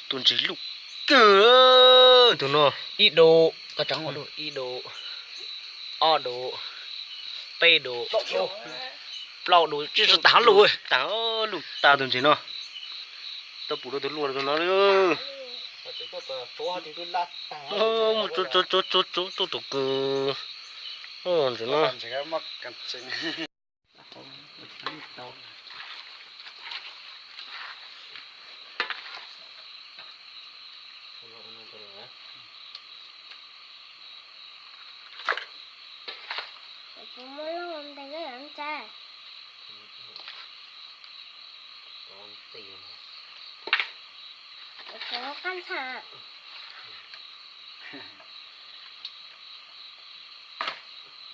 Tus ntses luj kawg tus no. Ib dub, koj tsoov ua dub, ib dub, ob dub, peb dub, plaub dub, tsis tas luj, tas luj tas tus ntses no. Tau pum rau tus luaj rau tus no. Tsuag tsuag tsuag tsuag tsuag tsuag tus kws ntses no.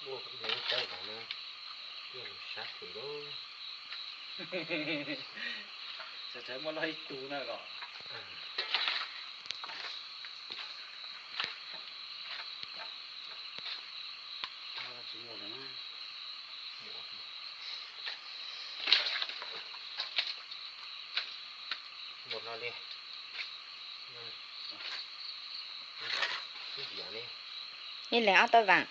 Muaj lub cawv no, yog lus sab tim lub. Txawm muaj loj ib tug na kom. Mus no li. Ib leeg ob tawb vaam.